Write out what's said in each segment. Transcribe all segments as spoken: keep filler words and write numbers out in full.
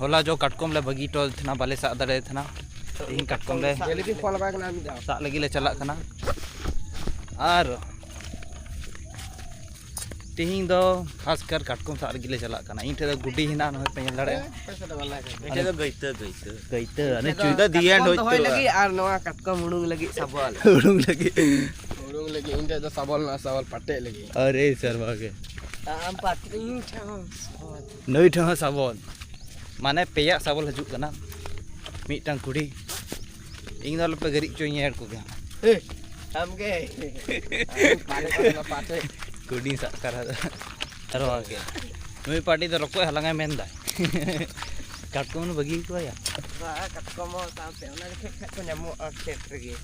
ᱦᱚᱞᱟ ᱡᱚ ᱠᱟᱴᱠᱚᱢ ᱞᱮ ᱵᱟᱹᱜᱤ ᱦᱚᱴᱚ ᱟᱫᱮ ᱛᱟᱦᱮᱱᱟ, ᱵᱟᱞᱮ ᱥᱟᱵ ᱫᱟᱲᱮᱭᱟᱫᱮ ᱛᱟᱦᱮᱱᱟ᱾ ᱛᱮᱦᱮᱧ ᱠᱟᱴᱠᱚᱢ ᱞᱮ ᱡᱮᱞᱮᱵᱤ ᱯᱷᱚᱞ ᱵᱟᱭ ᱠᱟᱱᱟ ᱢᱤᱫ ᱫᱷᱟᱣ᱾ ᱥᱟᱵ ᱞᱟᱹᱜᱤᱫ ᱞᱮ ᱪᱟᱞᱟᱜ ᱠᱟᱱᱟ᱾ ᱟᱨ ᱛᱮᱦᱮᱧ ᱫᱚ ᱠᱷᱟᱥ ᱠᱟᱨ ᱠᱟᱴᱠᱚᱢ ᱥᱟᱵ ᱞᱟᱹᱜᱤᱫ ᱞᱮ ᱪᱟᱞᱟᱜ ᱠᱟᱱᱟ᱾ ᱤᱧ ᱴᱷᱮᱱ ᱫᱚ ᱜᱩᱰᱤ ᱦᱮᱱᱟᱜᱼᱟ, ᱱᱚᱜᱼᱚᱭ ᱯᱮ ᱧᱮᱞ ᱫᱟᱲᱮᱭᱟᱜᱼᱟ᱾ ᱢᱤᱫᱴᱮᱡ ᱫᱚ ᱜᱟᱹᱭᱛᱟᱹ, ᱜᱟᱹᱭᱛᱟᱹ᱾ ᱜᱟᱹᱭᱛᱟᱹ, ᱚᱱᱮ ᱢᱤᱫᱴᱮᱡ ᱫᱚ ᱪᱩᱭ ᱫᱚ ᱫᱤᱭᱟ ᱠᱟᱴᱠᱚᱢ ᱦᱚᱭ ᱫᱚᱦᱚᱭ ᱩᱛᱟᱹᱨᱚᱜᱼᱟ᱾ ᱞᱟᱹᱜᱤᱫ ᱟᱨ ᱱᱚᱣᱟ ᱠᱟᱴᱠᱚᱢ ᱦᱩᱲᱩᱝ ᱞᱟᱹᱜᱤᱫ ᱥᱟᱵᱚᱞ᱾ ᱦᱩᱲᱩᱝ ᱞᱟᱹᱜᱤᱫ᱾ ᱦᱩᱲᱩᱝ ᱞᱟᱹᱜᱤᱫ, ᱤᱧ ᱴᱷᱮᱱ ᱫᱚ ᱥᱟᱵᱚᱞ ᱢᱮᱱᱟᱜᱼᱟ, ᱥᱟᱵᱚᱞ ᱯᱟᱴᱮᱡ ᱞᱟᱹᱜᱤᱫ᱾ ᱟᱨᱮ ᱥᱟᱨᱢᱟ ᱜᱮ᱾ ᱟᱢ ᱯᱟᱴᱮᱡ, ᱤᱧ ᱴᱷᱮᱱ ᱦᱚᱸ ᱥᱟᱵᱚᱞ᱾ ᱱᱩᱭ ᱴᱷᱮᱱ ᱦᱚᱸ ᱥᱟᱵᱚᱞ᱾ ᱢᱟᱱᱮ ᱯᱮᱭᱟ ᱥᱟᱵᱚᱞ ᱦᱤᱡᱩᱜ ᱠᱟᱱᱟ᱾ ᱢᱤᱫᱴᱟᱝ ᱠᱩᱲᱤ᱾ ᱤᱧ ᱫᱚ ᱟᱞᱚᱯᱮ ᱜᱟᱹᱨᱤᱡ ᱦᱚᱪᱚᱧ ᱮᱲ ᱠᱚᱜᱮ᱾ ᱮ, ᱟᱢᱜᱮ᱾ ᱯᱟᱴᱮᱡ ᱠᱚ ᱫᱚ ᱯᱟᱴᱮᱡ᱾ ᱠᱩᱰᱤ ᱥᱟᱵ ᱠᱟᱨᱟ ᱫᱚ᱾ ᱟᱨᱚ ᱟᱜᱮ᱾ ᱱᱩᱭ ᱯᱟᱴᱤ ᱫᱚ ᱨᱚᱠᱚᱡ ᱦᱟᱞᱟᱝ ᱮ ᱢᱮᱱ ᱫᱟ᱾ ᱠᱟᱴᱠᱚᱢ ᱫᱚ ᱵᱟᱹᱜᱤ ᱠᱚᱣᱟ ᱭᱟ᱾ ᱵᱟ, ᱠᱟᱴᱠᱚᱢ ᱦᱚᱸ ᱥᱟᱶᱛᱮ ᱚᱱᱟ ᱡᱚᱠᱷᱮᱡ ᱠᱷᱟᱡ ᱠᱚ ᱧᱟᱢᱚᱜᱼᱟ ᱠᱷᱮᱛ ᱨᱮᱜᱮ᱾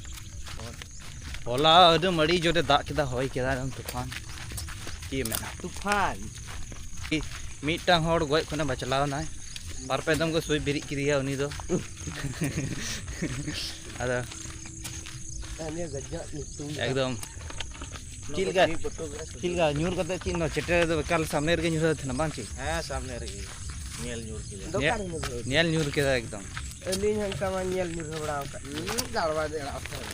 ᱦᱚᱞᱟ ᱮᱠᱫᱚᱢ ᱟᱹᱰᱤ ᱡᱳᱨᱮ ᱫᱟᱜ ᱠᱮᱫᱟ, ᱦᱚᱭ ᱠᱮᱫᱟ, ᱮᱠᱫᱚᱢ ᱛᱩᱯᱷᱟᱱ᱾ ᱪᱮᱫ ᱮᱢ ᱢᱮᱱᱟ? ᱛᱩᱯᱷᱟᱱ᱾ ᱢᱤᱫᱴᱟᱝ ᱦᱚᱲ ᱜᱚᱡ ᱠᱷᱚᱱᱮ ᱵᱟᱪᱞᱟᱣ ᱮᱱᱟᱭ, ᱵᱟᱨ ᱯᱮ ᱫᱚᱢ ᱠᱚ ᱥᱩᱭ ᱵᱮᱨᱮᱫ ᱠᱮᱫᱮᱭᱟ ᱩᱱᱤ ᱫᱚ᱾ ᱟᱫᱚ ᱩᱱᱤ ᱜᱟᱡᱟᱜ ᱧᱩᱛᱩᱢ ᱫᱚ᱾ ᱮᱠᱫᱚᱢ᱾ ᱪᱮᱫ ᱞᱮᱠᱟ, ᱪᱮᱫ ᱞᱮᱠᱟ ᱧᱩᱨ ᱠᱟᱛᱮ ᱪᱮᱫ ᱱᱚᱣᱟ ᱪᱮᱴᱮ ᱨᱮᱫᱚ ᱮᱠᱟᱞ ᱥᱟᱢᱱᱮ ᱨᱮᱜᱮ ᱧᱩᱨᱦᱟᱹ ᱛᱟᱦᱮᱱᱟ ᱵᱟᱝ ᱪᱮ? ᱦᱮᱸ, ᱥᱟᱢᱱᱮ ᱨᱮᱜᱮ ᱧᱮᱞ ᱧᱩᱨ ᱠᱮᱫᱟ᱾ ᱫᱚᱠᱟᱱ ᱧᱮᱞ, ᱧᱩᱨᱦᱟᱹ᱾ ᱧᱮᱞ ᱧᱩᱨ ᱠᱮᱫᱟ ᱮᱠᱫᱚᱢ᱾ ᱟᱹᱞᱤᱧ ᱦᱚᱸ ᱚᱱᱠᱟ ᱢᱟ ᱧᱮᱞ ᱧᱩᱨᱦᱟᱹ ᱵᱟᱲᱟ ᱟᱠᱟᱫ ᱞᱤᱧ, ᱫᱟᱲᱣᱟ ᱫᱮᱲᱟ ᱟᱠᱟᱫ᱾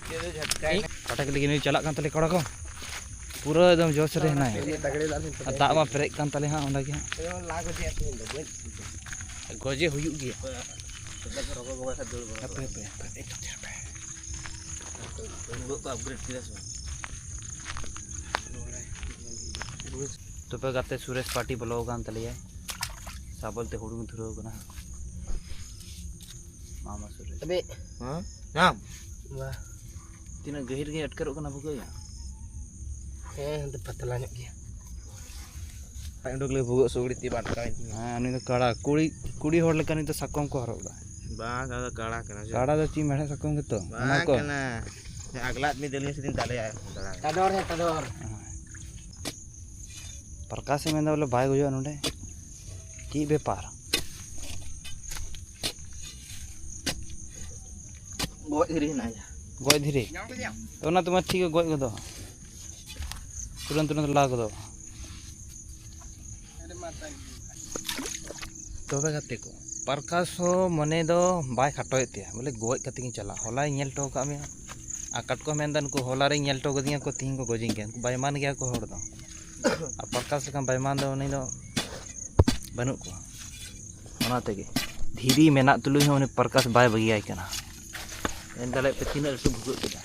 ᱪᱮᱫ ᱮ ᱡᱷᱟᱴᱠᱟᱭ ᱤᱧ ᱱᱟ? ᱯᱟᱴᱟ ᱠᱷᱟᱹᱞᱤ ᱜᱮ ᱱᱩᱭ ᱪᱟᱞᱟᱜ ᱠᱟᱱ ᱛᱟᱞᱮ ᱠᱚᱲᱟ ᱠᱚ, ᱯᱩᱨᱟᱹ ᱮᱠᱫᱚᱢ ᱡᱳᱥ ᱨᱮ ᱦᱮᱱᱟᱭᱟ᱾ ᱛᱟᱜᱲᱮ ᱫᱟᱜ ᱞᱤᱧ ᱟᱨ ᱫᱟᱜ ᱢᱟ ᱯᱮᱨᱮᱡ ᱠᱟᱱ ᱛᱟᱞᱮ ᱦᱟᱸᱜ ᱚᱸᱰᱮ ᱜᱮ ᱦᱟᱸᱜ᱾ ᱡᱮᱢᱚᱱ ᱞᱟ ᱜᱚᱡᱮ ᱟᱹᱛᱤᱧ ᱫᱚ ᱵᱟᱹᱧ ᱜᱚᱡᱮ ᱦᱩᱭᱩᱜ ᱜᱮᱭᱟ᱾ ᱨᱚᱠᱚᱡ ᱵᱚᱸᱜᱟ ᱠᱷᱟᱡ ᱫᱟᱹᱲ ᱵᱟᱲᱟ ᱦᱟᱯᱮ, ᱠᱚᱜᱼᱟ᱾ ᱦᱟᱯᱮ, ᱦᱟᱯᱮ, ᱦᱟᱯᱮ, ᱦᱟᱯᱮ᱾ ᱩᱱ ᱦᱤᱞᱳᱜ ᱠᱚ upgrade ᱠᱮᱫᱟ ᱥᱮ ᱵᱟᱝ? ᱛᱚᱵᱮ ᱜᱟᱛᱮ ᱥᱩᱨᱮᱥ ᱯᱟᱨᱴᱤ ᱵᱚᱞᱚ ᱟᱠᱟᱱ ᱛᱟᱞᱮᱭᱟ, ᱥᱟᱵᱚᱞ ᱛᱮ ᱦᱩᱲᱩᱝ ᱫᱷᱩᱨᱟᱹᱣ ᱠᱟᱱᱟ᱾ ᱢᱟᱢᱟ ᱥᱩᱨᱮᱥ᱾ ᱟᱵᱮ᱾ ᱦᱮᱸ? ᱧᱟᱢ? ᱵᱟ᱾ ᱛᱤᱱᱟᱹᱜ ᱜᱟᱹᱦᱤᱨ ᱜᱮ ᱟᱴᱠᱟᱨᱚᱜ ᱠᱟᱱᱟ ᱵᱷᱩᱜᱟᱹᱜ ᱭᱟ? ᱦᱮᱸ, ᱦᱟᱱᱛᱮ ᱯᱟᱛᱞᱟ ᱧᱚᱜ ᱜᱮᱭᱟ᱾ ᱠᱷᱟᱡ ᱩᱰᱩᱠ ᱞᱮ ᱵᱷᱩᱜᱟᱹᱜ ᱥᱩᱜᱲᱤ ᱛᱤ ᱵᱟᱝ ᱟᱴᱠᱟᱣ ᱤᱧ ᱛᱤᱧᱟ᱾ ᱦᱮᱸ, ᱩᱱᱤ ᱫᱚ ᱠᱟᱲᱟ, ᱠᱩᱲᱤ, ᱠᱩᱲᱤ ᱦᱚᱲ ᱞᱮᱠᱟ ᱱᱤᱛ ᱫᱚ ᱥᱟᱠᱚᱢ ᱠᱚ ᱦᱚᱨᱚᱜ ᱫᱟ᱾ ᱵᱟᱝ, ᱚᱱᱟ ᱫᱚ ᱠᱟᱲᱟ ᱠᱟᱱᱟ ᱥᱮ? ᱠᱟᱲᱟ ᱫᱚ ᱪᱮᱫ ᱢᱮᱲᱦᱮᱫ ᱥᱟᱠᱚᱢ ᱜᱮᱛᱚ? ᱚᱱᱟ ᱵᱟᱝ ᱠᱚ? ᱠᱟᱱᱟ᱾ ᱟᱜᱽᱞᱟ ᱟᱫᱢᱤ ᱫᱟᱹᱞᱤᱭᱟᱹ ᱥᱮᱫᱤᱧ ᱫᱟᱞᱮᱭᱟ, ᱫᱟᱞᱟ᱾ ᱴᱟᱰᱚᱨ ᱦᱮ ᱴᱟᱰᱚᱨ᱾ ᱯᱨᱚᱠᱟᱥᱮ ᱢᱮᱱᱫᱟ ᱵᱚᱞᱮ ᱵᱟᱭ ᱜᱚᱡᱚᱜᱼᱟ ᱱᱚᱰᱮ᱾ ᱪᱮᱫ ᱵᱮᱯᱟᱨ? ᱜᱚᱡ ᱫᱷᱤᱨᱤ ᱦᱮᱱᱟᱜᱼᱟ᱾ ᱜᱚᱡ ᱫᱷᱤᱨᱤ? ᱛᱚ ᱚᱱᱟ ᱛᱮᱢᱟ ᱴᱷᱤᱠ ᱜᱮ ᱜᱚᱡ ᱜᱚᱫᱚᱜ᱾ ᱛᱩᱨᱟᱹᱱᱛ ᱛᱩᱨᱟᱹᱱᱛ ᱞᱟ ᱜᱚᱫᱚᱜ᱾ ᱛᱚᱵᱮ ᱜᱟᱛᱮ ᱠᱚ, ᱯᱨᱚᱠᱟᱥ ᱦᱚᱸ ᱢᱚᱱᱮ ᱫᱚ ᱵᱟᱭ ᱠᱷᱟᱴᱚᱭᱮᱫ ᱛᱟᱭᱟ, ᱵᱚᱞᱮ ᱜᱚᱡ ᱠᱟᱛᱮ ᱜᱤᱧ ᱪᱟᱞᱟᱜᱼᱟ᱾ ᱦᱚᱞᱟᱧ ᱧᱮᱞ ᱦᱚᱴᱚ ᱟᱠᱟᱫ ᱢᱮᱭᱟ, ᱟᱨ ᱠᱟᱴᱠᱚᱢ ᱢᱮᱱᱫᱟ, ᱱᱩᱠᱩ ᱦᱚᱞᱟ ᱨᱤᱧ ᱧᱮᱞ ᱦᱚᱴᱚ ᱠᱟᱫᱤᱧᱟ ᱠᱚ, ᱛᱤᱦᱤᱧ ᱠᱚ ᱜᱚᱡᱤᱧ ᱠᱟᱱᱟ᱾ ᱩᱱᱠᱩ ᱵᱟᱭᱢᱟᱱ ᱜᱮᱭᱟ ᱠᱚ ᱦᱚᱲ ᱫᱚ, ᱟᱨ ᱯᱨᱚᱠᱟᱥ ᱞᱮᱠᱟᱱ ᱵᱟᱭᱢᱟᱱ ᱫᱚ ᱩᱱᱤ ᱫᱚ ᱵᱟᱹᱱᱩᱜ ᱠᱚᱣᱟ᱾ ᱚᱱᱟ ᱛᱮᱜᱮ ᱫᱷᱤᱨᱤ ᱢᱮᱱᱟᱜ ᱛᱩᱞᱩᱡ ᱦᱚᱸ ᱩᱱᱤ ᱯᱨᱚᱠᱟᱥ ᱵᱟᱭ ᱵᱟᱹᱜᱤᱭᱟᱭ ᱠᱟᱱᱟ᱾ ᱢᱮᱱ ᱫᱟᱲᱮᱭᱟᱜ ᱯᱮ ᱛᱤᱱᱟᱹᱜ ᱞᱟᱹᱴᱩ ᱵᱷᱩᱜᱟᱹᱜ ᱠᱮᱫᱟ᱾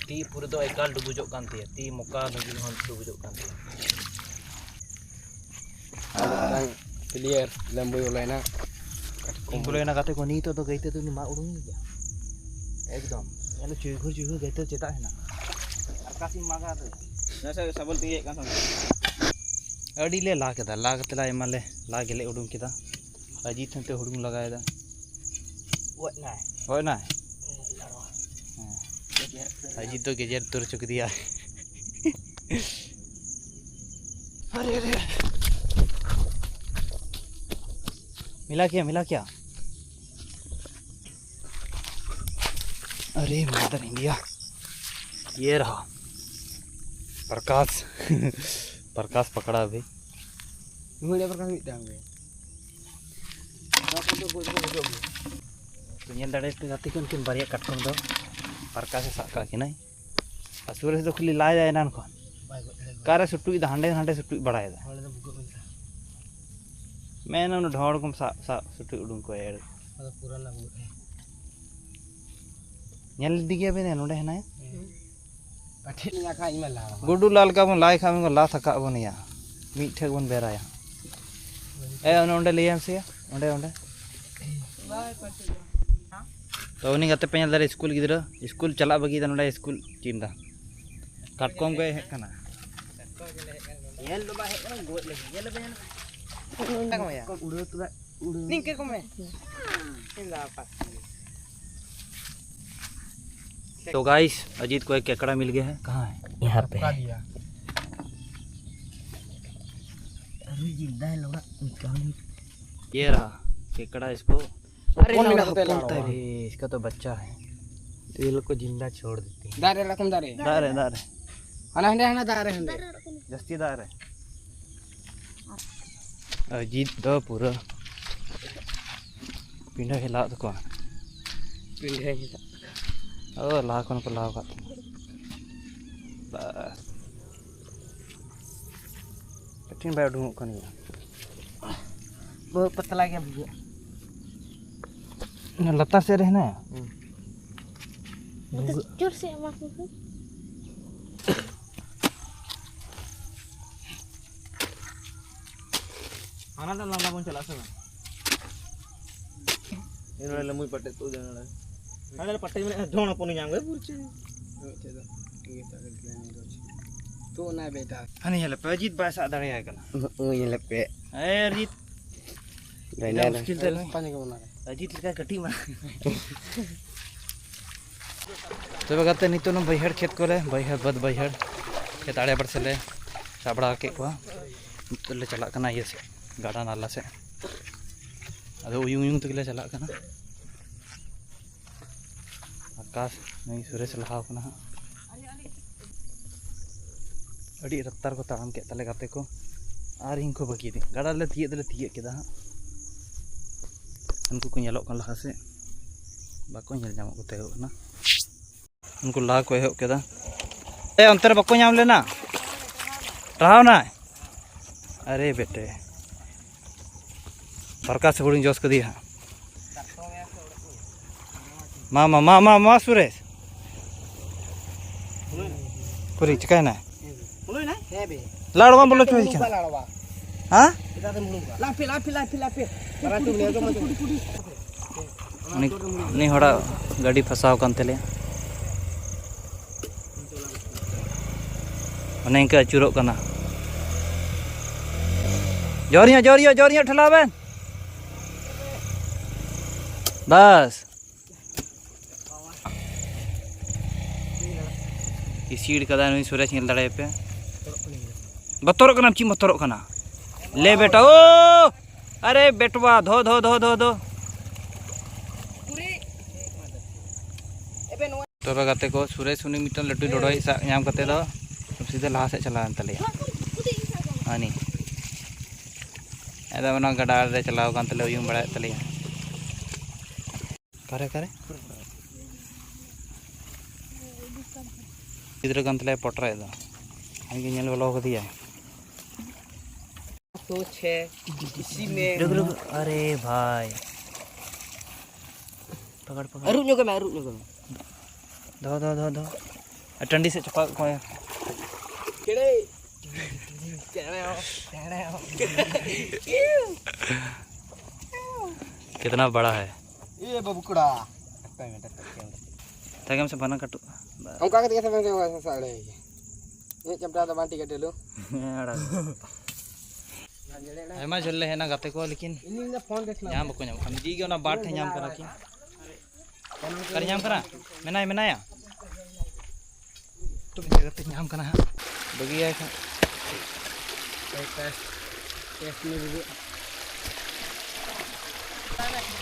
ᱛᱤ ᱯᱩᱨᱟᱹ ᱫᱚ ᱮᱠᱟᱞ ᱰᱩᱵᱩᱡᱚᱜ ᱠᱟᱱ ᱛᱟᱭᱟ, ᱛᱤ ᱢᱚᱠᱟ ᱫᱷᱟᱹᱵᱤᱡ ᱦᱚᱸ ᱰᱩᱵᱩᱡᱚᱜ ᱠᱟᱱ ᱛᱟᱭᱟ᱾ ᱟᱨ ᱢᱤᱫᱴᱟᱝ ᱠᱞᱤᱭᱟᱨ ᱞᱮᱢᱵᱩᱭ ᱵᱚᱞᱚᱭᱮᱱᱟ᱾ ᱤᱧ ᱵᱚᱞᱚᱭᱮᱱᱟ ᱜᱟᱛᱮ ᱠᱚ, ᱱᱤᱛᱚᱜ ᱫᱚ ᱜᱟᱹᱭᱛᱟᱹ ᱫᱚ ᱩᱱᱤ ᱢᱟᱜ ᱩᱰᱩᱝ ᱜᱮᱭᱟ ᱮᱠᱫᱚᱢ᱾ ᱧᱮᱞ ᱪᱩᱭᱦᱩᱨ ᱪᱩᱭᱦᱩᱨ ᱜᱟᱹᱭᱛᱟᱹ ᱪᱮᱫᱟᱜ ᱦᱮᱱᱟᱜ ᱟᱨ ᱠᱟᱥᱤ ᱢᱟᱜᱟ ᱨᱮ᱾ ᱱᱟᱥᱮ ᱥᱟᱵᱚᱞ ᱛᱤᱧ ᱦᱮᱡ ᱠᱟᱱ ᱛᱟᱦᱮᱱᱟ᱾ ᱟᱹᱰᱤ ᱞᱮ ᱞᱟ ᱠᱮᱫᱟ, ᱞᱟ ᱠᱟᱛᱮ ᱞᱮ ᱟᱭᱢᱟ ᱞᱮ ᱞᱟ ᱜᱮᱞᱮ ᱩᱰᱩᱝ ᱠᱮᱫᱟ᱾ ᱟᱡᱤᱛ ᱦᱚᱸᱛᱮ ᱦᱩᱲᱩᱝ ᱞᱟᱜᱟᱭᱮᱫᱟ᱾ ᱜᱚᱡ ᱱᱟᱭ᱾ ᱜᱚᱡ ᱱᱟᱭ? ᱦᱮᱸ᱾ ᱟᱡᱤᱛ ᱫᱚ ᱜᱮᱡᱮᱨ ᱩᱛᱟᱹᱨ ᱦᱚᱪᱚ ᱠᱮᱫᱮᱭᱟ᱾ अरे, अरे। मिला क्या, मिला क्या? अरे, मदर इंडिया। ये रहा। प्रकाश। प्रकाश पकड़ा अभी। ᱱᱩᱭ ᱯᱨᱚᱠᱟᱥ ᱢᱤᱫᱴᱟᱝ ᱜᱮ᱾ ᱛᱚ, ᱧᱮᱞ ᱫᱟᱲᱮᱭᱟᱜ ᱯᱮ ᱜᱟᱛᱮ ᱠᱚ, ᱩᱱᱠᱤᱱ ᱵᱟᱨᱭᱟ ᱠᱟᱴᱠᱚᱢ ᱫᱚ ᱯᱨᱚᱠᱟᱥ ᱮ ᱥᱟᱵ ᱠᱟᱜ ᱠᱤᱱᱟᱭ᱾ ᱟᱨ ᱥᱩᱨᱮᱥ ᱫᱚ ᱠᱷᱟᱹᱞᱤ ᱞᱟᱭ ᱫᱟᱭ ᱮᱱᱟᱱ ᱠᱷᱚᱱ᱾ ᱵᱟᱭ ᱜᱚᱡ ᱫᱟᱲᱮ ᱠᱟᱣᱫᱟ᱾ ᱚᱠᱟᱨᱮ ᱥᱩᱴᱩᱡ ᱫᱟ, ᱦᱟᱸᱰᱮ ᱱᱟᱸᱰᱮ ᱥᱩᱴᱩᱡ ᱵᱟᱲᱟᱭᱮᱫᱟ᱾ ᱦᱚᱲ ᱫᱚ ᱵᱷᱩᱜᱟᱹᱜ ᱢᱮᱱᱟᱜᱼᱟ᱾ ᱢᱮᱱ ᱚᱱᱟ ᱰᱷᱚᱸᱲ ᱠᱚᱢ ᱥᱟᱵ, ᱥᱟᱵ ᱥᱩᱴᱩᱡ ᱩᱰᱩᱝ ᱠᱚᱣᱟ ᱮᱲ᱾ ᱚᱱᱟ ᱫᱚ ᱯᱩᱨᱟᱱᱟ ᱵᱷᱩᱜᱟᱹᱜ ᱠᱟᱱᱟ᱾ ᱧᱮᱞ ᱤᱫᱤ ᱜᱮᱭᱟ ᱵᱮᱱ, ᱱᱚᱸᱰᱮ ᱦᱮᱱᱟᱭᱟ᱾ ᱦᱮᱸ᱾ ᱯᱟᱴᱷᱮ ᱞᱤᱧ ᱟᱠᱷᱟᱡ ᱤᱧ ᱢᱟ ᱞᱟᱦᱟ᱾ ᱜᱩᱰᱩ ᱞᱟ ᱞᱮᱠᱟ ᱵᱚᱱ ᱞᱟᱭ ᱠᱷᱟᱱ ᱵᱚᱱ ᱞᱟ ᱛᱷᱟᱠᱟᱜ ᱵᱚᱱ ᱮᱭᱟ᱾ ᱢᱤᱫ ᱴᱷᱮᱡ ᱵᱚᱱ ᱵᱮᱨᱟᱭᱟ᱾ ᱮ, ᱚᱱᱮ ᱚᱸᱰᱮ ᱞᱟᱹᱭᱟᱢ ᱥᱮ, ᱚᱸᱰᱮ, ᱚᱸᱰᱮ᱾ ᱛᱚ, ᱩᱱᱤ ᱜᱟᱛᱮ ᱯᱮ ᱧᱮᱞ ᱫᱟᱲᱮ, ᱥᱠᱩᱞ ᱜᱤᱫᱽᱨᱟᱹ, ᱥᱠᱩᱞ ᱪᱟᱞᱟᱜ ᱵᱟᱹᱜᱤᱭᱮᱫᱟ, ᱱᱚᱸᱰᱮ ᱥᱠᱩᱞ ᱪᱮᱫ ᱮᱫᱟ᱾ ᱠᱟᱴᱠᱚᱢ ᱜᱚᱡ ᱦᱮᱡ ᱠᱟᱱᱟ᱾ ᱧᱮᱞ ᱫᱚ ᱵᱟᱭ ᱦᱮᱡ ᱠᱟᱱᱟ, ᱜᱚᱡ ᱞᱟᱹᱜᱤᱫ᱾ ᱧᱮᱞ ᱫᱚ ᱵᱟᱭ ᱦᱮᱡ ᱠᱟᱱᱟ᱾ ᱩᱲᱟᱹᱣ ᱛᱚᱨᱟ, ᱩᱲᱟᱹᱣ᱾ ᱱᱤᱝᱠᱟᱹ ᱠᱚᱢᱮ᱾ ᱤᱧ ᱫᱚ ᱟᱯᱟᱛ᱾ तो गाइस, अजीत को एक केकड़ा मिल गया है। कहाँ है? यहाँ पे है। अरे जिंदा है लौड़ा, निकाल। ये रहा केकड़ा, इसको। अरे कौन लौड़ा, मिला होता है कौन लौड़ा? था रे? इसका तो बच्चा है। तो ये लोग को जिंदा छोड़ देते हैं। दारे रकम दारे। दारे, दारे। हना हंडे, हना दारे हंडे। जस्ती दारे। ᱟᱹᱡᱤᱛ ᱫᱚ ᱯᱩᱨᱟᱹ ᱯᱤᱸᱰᱟᱹ ᱦᱤᱞᱟᱣ ᱛᱟᱠᱚᱣᱟ᱾ ᱯᱤᱸᱰᱟᱹ ᱦᱤᱞᱟᱜ᱾ ᱚ, ᱞᱟᱦᱟ ᱠᱷᱚᱱ ᱠᱚ ᱞᱟᱦᱟ ᱠᱟᱜ ᱛᱟᱦᱮᱸᱱᱟ᱾ ᱵᱟᱥ᱾ ᱠᱟᱹᱴᱤᱡ ᱵᱟᱭ ᱩᱰᱩᱝᱚᱜ ᱠᱟᱱ ᱜᱮᱭᱟ᱾ ᱵᱚᱦᱩᱛ ᱯᱟᱛᱞᱟ ᱜᱮᱭᱟ ᱵᱩᱡᱷᱟᱹᱜ᱾ ᱞᱟᱛᱟᱨ ᱥᱮᱫ ᱨᱮ ᱦᱮᱱᱟᱭᱟ? ᱦᱩᱸ᱾ ᱡᱳᱨ ᱥᱮ ᱮᱢᱟ ᱠᱚ ᱠᱷᱟᱱ᱾ ᱦᱟᱱᱟ ᱫᱚ ᱞᱟᱸᱫᱟ ᱵᱚᱱ ᱪᱟᱞᱟᱜᱼᱟ ᱥᱮ ᱵᱟᱝ? ᱮ ᱱᱚᱰᱮ ᱞᱟᱹᱢᱩᱭ ᱯᱟᱴᱮ ᱛᱩᱫ ᱮ ᱱᱚᱰᱮ᱾ ᱦᱟᱱᱟ ᱫᱚ ᱯᱟᱴᱮ ᱢᱮᱱᱟᱜᱼᱟ, ᱰᱷᱚᱸᱰ ᱦᱚᱯᱚᱱ ᱧᱟᱢ ᱜᱮ ᱵᱩᱨᱪᱤ᱾ ᱢᱤᱫᱴᱮᱡ ᱫᱚ ᱤᱭᱟᱹ ᱛᱟᱜ ᱜᱮ ᱞᱟᱹᱭ ᱢᱮ ᱨᱚᱡᱽ᱾ ᱛᱩᱫ ᱮᱱᱟᱭ ᱵᱮᱴᱟ᱾ ᱦᱟᱹᱱᱤ ᱧᱮᱞᱮ ᱯᱮ, ᱟᱹᱡᱤᱛ ᱵᱟᱭ ᱥᱟᱵ ᱫᱟᱲᱮᱭᱟᱭ ᱠᱟᱱᱟ᱾ ᱩᱱᱤ ᱧᱮᱞᱮ ᱯᱮ᱾ ᱮ ᱟᱹᱡᱤᱛ᱾ ᱰᱟᱭᱱᱟ ᱢᱩᱥᱠᱤᱞ ᱛᱮ ᱱᱩᱭ᱾ ᱯᱟᱸᱡᱟ ᱜᱮ ᱵᱟᱹᱱᱩᱜᱼᱟ᱾ ᱟᱹᱡᱤᱛ ᱞᱮᱠᱟ ᱠᱟᱹᱴᱤᱡ ᱢᱟ᱾ ᱛᱚᱵᱮ ᱜᱟᱛᱮ, ᱱᱤᱛᱚᱜ ᱱᱚᱣᱟ ᱵᱟᱹᱭᱦᱟᱹᱲ ᱠᱷᱮᱛ ᱠᱚᱨᱮ, ᱵᱟᱹᱭᱦᱟᱹᱲ, ᱵᱟᱹᱫᱽ ᱵᱟᱹᱭᱦᱟᱹᱲ ᱠᱷᱮᱛ ᱟᱲᱮ ᱯᱟᱲᱮ ᱥᱮᱫ ᱞᱮ ᱥᱟᱵ ᱵᱟᱲᱟ ᱠᱮᱫ ᱠᱚᱣᱟ᱾ ᱱᱤᱛᱚᱜ ᱞᱮ ᱪᱟᱞᱟᱜ ᱠᱟᱱᱟ ᱤᱭᱟᱹ ᱥᱮᱫ, ᱜᱟᱰᱟ ᱱᱟᱞᱟ ᱥᱮᱫ᱾ ᱟᱫᱚ ᱩᱭᱩᱝ ᱩᱭᱩᱝ ᱛᱮᱜᱮ ᱞᱮ ᱪᱟᱞᱟᱜ ᱠᱟᱱᱟ᱾ ᱟᱠᱟᱥ, ᱱᱩᱭ ᱥᱩᱨᱮᱥ ᱞᱟᱦᱟᱣ ᱠᱟᱱᱟ ᱦᱟᱸᱜ᱾ ᱟᱹᱰᱤ ᱨᱟᱯᱛᱟᱨ ᱠᱚ ᱛᱟᱲᱟᱢ ᱠᱮᱫ ᱛᱟᱞᱮ ᱜᱟᱛᱮ ᱠᱚ, ᱟᱨ ᱤᱧ ᱠᱚ ᱵᱟᱹᱜᱤᱭᱟᱫᱤᱧ᱾ ᱜᱟᱰᱟ ᱞᱮ ᱛᱤᱭᱟᱹᱜ ᱫᱚᱞᱮ ᱛᱤᱭᱟᱹᱜ ᱠᱮᱫᱟ ᱦᱟᱸᱜ᱾ ᱩᱱᱠᱩ ᱠᱚ ᱧᱮᱞᱚᱜ ᱠᱟᱱᱟ ᱞᱟᱦᱟ ᱥᱮᱫ, ᱵᱟᱠᱚ ᱧᱮᱞ ᱧᱟᱢᱚᱜ ᱠᱟᱛᱮ ᱠᱟᱱᱟ᱾ ᱩᱱᱠᱩ ᱞᱟ ᱠᱚ ᱮᱦᱚᱵ ᱠᱮᱫᱟ᱾ ᱮ, ᱚᱱᱛᱮ ᱨᱮ ᱵᱟᱠᱚ ᱧᱟᱢ ᱞᱮᱱᱟ? ᱴᱟᱨᱦᱟᱣ ᱱᱟᱭ? ᱟᱨᱮ ᱵᱮᱴᱮ, ᱫᱚᱨᱠᱟᱨ ᱥᱮ ᱦᱩᱰᱤᱧ ᱡᱚᱥ ᱠᱟᱫᱮᱭᱟ ᱦᱟᱸᱜ᱾ ᱢᱟ, ᱢᱟ, ᱢᱟ, ᱢᱟ, ᱢᱟ, ᱥᱩᱨᱮᱥ᱾ ᱯᱩᱨᱤ ᱪᱤᱠᱟᱭᱱᱟ? ᱞᱟᱲᱣᱟ ᱵᱚᱞᱚ ᱪᱚᱭ ᱠᱟᱱᱟ᱾ ᱦᱮᱸ? ᱩᱱᱤ, ᱩᱱᱤ ᱦᱚᱲᱟᱜ ᱜᱟᱹᱰᱤ ᱯᱷᱟᱥᱟᱣ ᱟᱠᱟᱱ ᱛᱟᱞᱮᱭᱟ᱾ ᱚᱱᱮ ᱤᱱᱠᱟᱹ ᱟᱹᱪᱩᱨᱚᱜ ᱠᱟᱱᱟ᱾ ᱡᱳᱨ ᱧᱚᱜ, ᱡᱳᱨ ᱧᱚᱜ, ᱡᱳᱨ ᱧᱚᱜ ᱴᱷᱮᱞᱟᱣ ᱵᱮᱱ᱾ ᱵᱟᱥ᱾ ᱤᱥᱤᱲ ᱠᱟᱫᱟᱭ ᱱᱩᱭ ᱥᱩᱨᱮᱥ, ᱧᱮᱞ ᱫᱟᱲᱮᱭᱟᱯᱮ᱾ ᱵᱚᱛᱚᱨᱚᱜ ᱠᱟᱱᱟᱢ? ᱪᱮᱫ ᱵᱚᱛᱚᱨᱚᱜ ᱠᱟᱱᱟ? ᱞᱮ ᱵᱮᱴᱟ, ᱳ! ᱟᱨᱮ ᱵᱮᱴᱣᱟ, ᱫᱷᱚ, ᱫᱷᱚ, ᱫᱷᱚ, ᱫᱷᱚ, ᱫᱷᱚ᱾ ᱛᱚᱵᱮ ᱜᱟᱛᱮ ᱠᱚ, ᱥᱩᱨᱮᱥ ᱩᱱᱤ ᱢᱤᱫᱴᱟᱝ ᱞᱟᱹᱴᱩ ᱰᱚᱰᱚᱭ ᱥᱟᱵ ᱧᱟᱢ ᱠᱟᱛᱮ ᱫᱚ ᱥᱤᱫᱷᱟᱹ ᱞᱟᱦᱟ ᱥᱮᱫ ᱪᱟᱞᱟᱣᱮᱱ ᱛᱟᱞᱮᱭᱟ᱾ ᱦᱟᱹᱱᱤ᱾ ᱟᱫᱚ ᱚᱱᱟ ᱜᱟᱰᱟ ᱨᱮ ᱪᱟᱞᱟᱣ ᱟᱠᱟᱱ ᱛᱟᱞᱮ, ᱩᱭᱩᱝ ᱵᱟᱲᱟᱭᱮᱫ ᱛᱟᱞᱮᱭᱟ᱾ ᱚᱠᱟᱨᱮ, ᱚᱠᱟᱨᱮ? ᱜᱤᱫᱽᱨᱟᱹ ᱠᱟᱱ ᱛᱟᱞᱮᱭᱟ, ᱯᱚᱴᱨᱟᱭᱮᱫ ᱫᱚ᱾ ᱟᱡ ᱜᱮ ᱧᱮᱞ ᱵᱚᱞᱚ ᱠᱟᱫᱮᱭᱟᱭ᱾ ᱥᱳᱪ ᱦᱮ, ᱤᱥᱤ ᱢᱮ᱾ ᱨᱩᱠ, ᱨᱩᱠ, ᱟᱨᱮ ᱵᱷᱟᱭ᱾ ᱯᱟᱠᱟᱲ, ᱯᱟᱠᱟᱲ᱾ ᱟᱹᱨᱩᱵ ᱧᱚᱜ ᱢᱮ, ᱟᱹᱨᱩᱵ ᱧᱚᱜ ᱢᱮ᱾ ᱫᱚᱦᱚ, ᱫᱚᱦᱚ, ᱫᱚᱦᱚ, ᱫᱚᱦᱚ᱾ ᱟᱨ ᱴᱟᱺᱰᱤ ᱥᱮᱫ ᱪᱟᱯᱟ ᱠᱚ᱾ ᱪᱮᱬᱮ᱾ ᱪᱮᱬᱮ, ᱪᱮᱬᱮ᱾ कितना बड़ा है? ए बाबू कुड़ा। ᱛᱟᱭᱚᱢ ᱥᱮ ᱵᱟᱱᱟ ᱠᱟᱹᱴᱩᱵ᱾ ᱚᱱᱠᱟ ᱠᱟᱛᱮ ᱜᱮ ᱥᱟᱵ ᱞᱮᱱ ᱜᱮ, ᱥᱟᱵ ᱞᱮᱱ ᱜᱮ᱾ ᱤᱧᱟᱹᱜ ᱪᱟᱢᱴᱟ ᱫᱚ ᱵᱟᱝ ᱴᱷᱤᱠᱟ, ᱰᱮᱞᱩ᱾ ᱦᱮᱸ, ᱟᱲᱟᱜ᱾ ᱟᱭᱢᱟ ᱡᱷᱟᱹᱞ ᱞᱮ ᱦᱮᱡ ᱮᱱᱟ ᱜᱟᱛᱮ ᱠᱚ, ᱞᱮᱠᱤᱱ ᱤᱧ ᱫᱚ ᱯᱷᱳᱱ ᱨᱮ ᱧᱟᱢ ᱵᱟᱠᱚ ᱧᱟᱢᱚᱜ ᱠᱟᱱᱟ᱾ ᱢᱤᱫᱴᱤᱡ ᱜᱮ ᱚᱱᱟ ᱵᱟᱨ ᱴᱷᱮᱱ ᱧᱟᱢ ᱠᱟᱱᱟ ᱠᱤᱱ᱾ ᱚᱠᱟᱨᱮ ᱧᱟᱢ ᱠᱟᱱᱟ? ᱢᱮᱱᱟᱭ, ᱢᱮᱱᱟᱭᱟ᱾ ᱛᱚ, ᱤᱧᱟᱹᱜ ᱜᱟᱛᱮ ᱧᱟᱢ ᱠᱟᱱᱟ ᱦᱟᱸᱜ᱾ ᱵᱟᱹᱜᱤᱭᱟᱭ ᱦᱟᱸᱜ᱾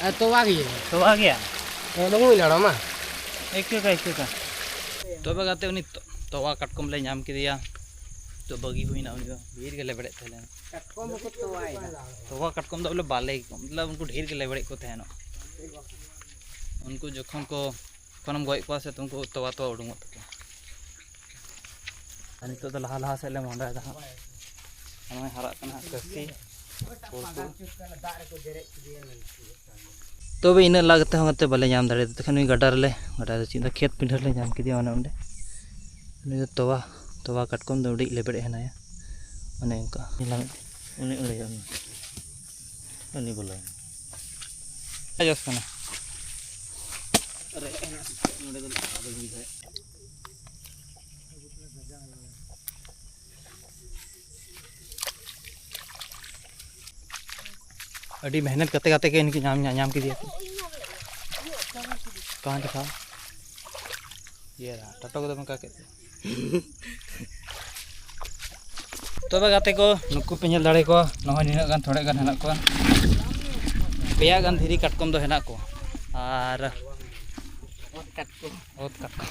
ᱟᱨ ᱛᱚᱣᱟ ᱜᱮ᱾ ᱛᱚᱣᱟ ᱜᱮᱭᱟ? ᱦᱮᱸ, ᱵᱟᱹᱧ ᱞᱟᱲᱟᱣ ᱢᱟ᱾ ᱟᱹᱭᱠᱟᱹᱣ ᱠᱟ, ᱟᱹᱭᱠᱟᱹᱣ ᱠᱟ᱾ ᱛᱚᱵᱮ ᱜᱟᱛᱮ, ᱩᱱᱤ ᱛᱚ-, ᱛᱚᱣᱟ ᱠᱟᱴᱠᱚᱢ ᱞᱮ ᱧᱟᱢ ᱠᱮᱫᱮᱭᱟ᱾ ᱛᱚ, ᱵᱟᱹᱜᱤ ᱦᱩᱭᱱᱟ, ᱩᱱᱤ ᱫᱚ ᱰᱷᱮᱨ ᱜᱮ ᱞᱮᱵᱲᱮᱫ ᱛᱟᱦᱮᱸ ᱞᱮᱱᱟ᱾ ᱠᱟᱴᱠᱚᱢ ᱵᱟᱠᱚ ᱛᱚᱣᱟᱭᱮᱫᱟ᱾ ᱛᱚᱣᱟ ᱠᱟᱴᱠᱚᱢ ᱫᱚ ᱵᱚᱞᱮ ᱵᱟᱞᱮ, ᱢᱚᱛᱞᱚᱵ ᱩᱱᱠᱩ ᱰᱷᱮᱨ ᱜᱮ ᱞᱮᱵᱲᱮᱫ ᱠᱚ ᱛᱟᱦᱮᱱᱚᱜ᱾ ᱩᱱᱠᱩ ᱡᱚᱠᱷᱚᱱ ᱠᱚ, ᱡᱚᱠᱷᱚᱱᱮᱢ ᱜᱚᱡ ᱠᱚᱣᱟ ᱥᱮ, ᱛᱚ ᱩᱱᱠᱩ ᱛᱚᱣᱟ, ᱛᱚᱣᱟ ᱩᱰᱩᱝᱚᱜ ᱛᱟᱠᱚᱣᱟ᱾ ᱟᱨ ᱱᱤᱛᱚᱜ ᱫᱚ ᱞᱟᱦᱟ ᱞᱟᱦᱟ ᱥᱮᱫ ᱞᱮ ᱢᱚᱦᱰᱟᱭᱮᱫᱟ ᱦᱟᱸᱜ᱾ ᱱᱚᱜᱼᱚᱭ ᱦᱟᱨᱟᱜ ᱠᱟᱱᱟ ᱦᱟᱸᱜ ᱠᱟᱹᱥᱤ᱾ ᱛᱚᱵᱮ ᱤᱱᱟᱹᱜ ᱞᱟ ᱠᱟᱛᱮ ᱦᱚᱸ ᱜᱟᱛᱮ ᱵᱟᱞᱮ ᱧᱟᱢ ᱫᱟᱲᱮᱭᱟᱫᱟ᱾ ᱛᱚᱠᱷᱚᱱ ᱱᱩᱭ ᱜᱟᱰᱟ ᱨᱮᱞᱮ, ᱜᱟᱰᱟ ᱨᱮ ᱪᱮᱫ ᱫᱚ ᱠᱷᱮᱛ ᱯᱤᱸᱰᱟᱹ ᱨᱮᱞᱮ ᱧᱟᱢ ᱠᱮᱫᱮᱭᱟ ᱚᱱᱮ ᱚᱸᱰᱮ᱾ ᱩᱱᱤ ᱫᱚ ᱛᱚᱣᱟ, ᱛᱚᱣᱟ ᱠᱟᱴᱠᱚᱢ ᱫᱚ ᱟᱹᱰᱤ ᱞᱮᱵᱮᱫ ᱦᱮᱱᱟᱭᱟ᱾ ᱚᱱᱮ ᱚᱱᱠᱟ᱾ ᱧᱮᱞᱟᱢ᱾ ᱩᱱᱤ ᱟᱹᱲᱟᱹᱭᱟ ᱩᱱᱤ᱾ ᱩᱱᱤ ᱵᱚᱞᱚᱭᱮᱱᱟ᱾ ᱟᱡᱚᱥ ᱠᱟᱱᱟ᱾ ᱱᱚᱰᱮ ᱫᱚ ᱟᱫᱚ ᱦᱩᱭ ᱫᱟᱲᱮᱭᱟᱜᱼᱟ᱾ ᱟᱹᱰᱤ ᱢᱮᱦᱱᱚᱛ ᱠᱟᱛᱮ ᱠᱟᱛᱮ ᱜᱮ ᱤᱱᱠᱤ ᱧᱟᱢ, ᱧᱟᱢ ᱠᱮᱫᱮᱭᱟ᱾ ᱠᱟᱦᱟᱸ ᱫᱤᱠᱷᱟᱣ? ᱤᱭᱟᱹ ᱨᱟ, ᱴᱟᱴᱟ ᱠᱚᱫᱚ ᱱᱚᱝᱠᱟ ᱠᱮᱫ ᱛᱮ᱾ ᱛᱚᱵᱮ ᱜᱟᱛᱮ ᱠᱚ, ᱱᱩᱠᱩ ᱯᱮ ᱧᱮᱞ ᱫᱟᱲᱮ ᱠᱚᱣᱟ, ᱱᱚᱜᱼᱚᱭ ᱱᱤᱱᱟᱹᱜ ᱜᱟᱱ, ᱛᱷᱚᱲᱮ ᱜᱟᱱ ᱦᱮᱱᱟᱜ ᱠᱚᱣᱟ᱾ ᱯᱮᱭᱟ ᱜᱟᱱ ᱫᱷᱤᱨᱤ ᱠᱟᱴᱠᱚᱢ ᱫᱚ ᱦᱮᱱᱟᱜ ᱠᱚᱣᱟ᱾ ᱟᱨ ᱚᱛ ᱠᱟᱴᱠᱚᱢ᱾ ᱚᱛ ᱠᱟᱴᱠᱚᱢ᱾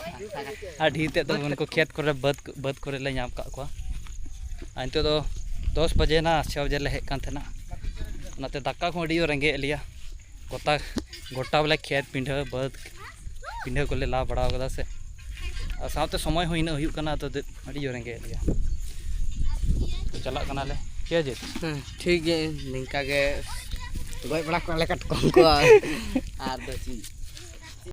ᱟᱨ ᱰᱷᱮᱨ ᱛᱮᱫ ᱫᱚ ᱩᱱᱠᱩ ᱠᱷᱮᱛ ᱠᱚᱨᱮ, ᱵᱟᱹᱫᱽ, ᱵᱟᱹᱫᱽ ᱠᱚᱨᱮ ᱞᱮ ᱧᱟᱢ ᱠᱟᱜ ᱠᱚᱣᱟ᱾ ᱟᱨ ᱱᱤᱛᱚᱜ ᱫᱚ ᱫᱚᱥ ᱵᱟᱡᱮ ᱱᱟ, ᱪᱷᱚ ᱵᱟᱡᱮ ᱞᱮ ᱦᱮᱡ ᱠᱟᱱ ᱛᱟᱦᱮᱱᱟ᱾ ᱚᱱᱟᱛᱮ ᱫᱟᱠᱟ ᱠᱚᱦᱚᱸ ᱟᱹᱰᱤ ᱡᱳᱨ ᱨᱮᱸᱜᱮᱡ ᱮᱫ ᱞᱮᱭᱟ᱾ ᱜᱚᱴᱟ ᱜᱚᱴᱟ ᱵᱚᱞᱮ ᱠᱷᱮᱛ ᱯᱤᱰᱷᱟᱹ ᱵᱟᱹᱫᱽ ᱯᱤᱰᱷᱟᱹ ᱠᱚᱞᱮ ᱞᱟ ᱵᱟᱲᱟᱣ ᱠᱟᱫᱟ ᱥᱮ, ᱟᱨ ᱥᱟᱶᱛᱮ ᱥᱚᱢᱚᱭ ᱦᱚᱸ ᱤᱱᱟᱹᱜ ᱦᱩᱭᱩᱜ ᱠᱟᱱᱟ, ᱟᱫᱚ ᱟᱹᱰᱤ ᱡᱳᱨ ᱨᱮᱸᱜᱮᱡ ᱮᱫ ᱞᱮᱭᱟ᱾ ᱛᱚ ᱪᱟᱞᱟᱜ ᱠᱟᱱᱟᱞᱮ, ᱴᱷᱤᱠ ᱟᱪᱷᱮ? ᱦᱮᱸ, ᱴᱷᱤᱠ ᱜᱮ, ᱱᱤᱝᱠᱟ ᱜᱮ ᱜᱚᱡ ᱵᱟᱲᱟ ᱠᱚᱣᱟᱞᱮ ᱠᱟᱴᱠᱚᱢ ᱠᱚ᱾ ᱟᱨ ᱫᱚ ᱪᱮᱫ?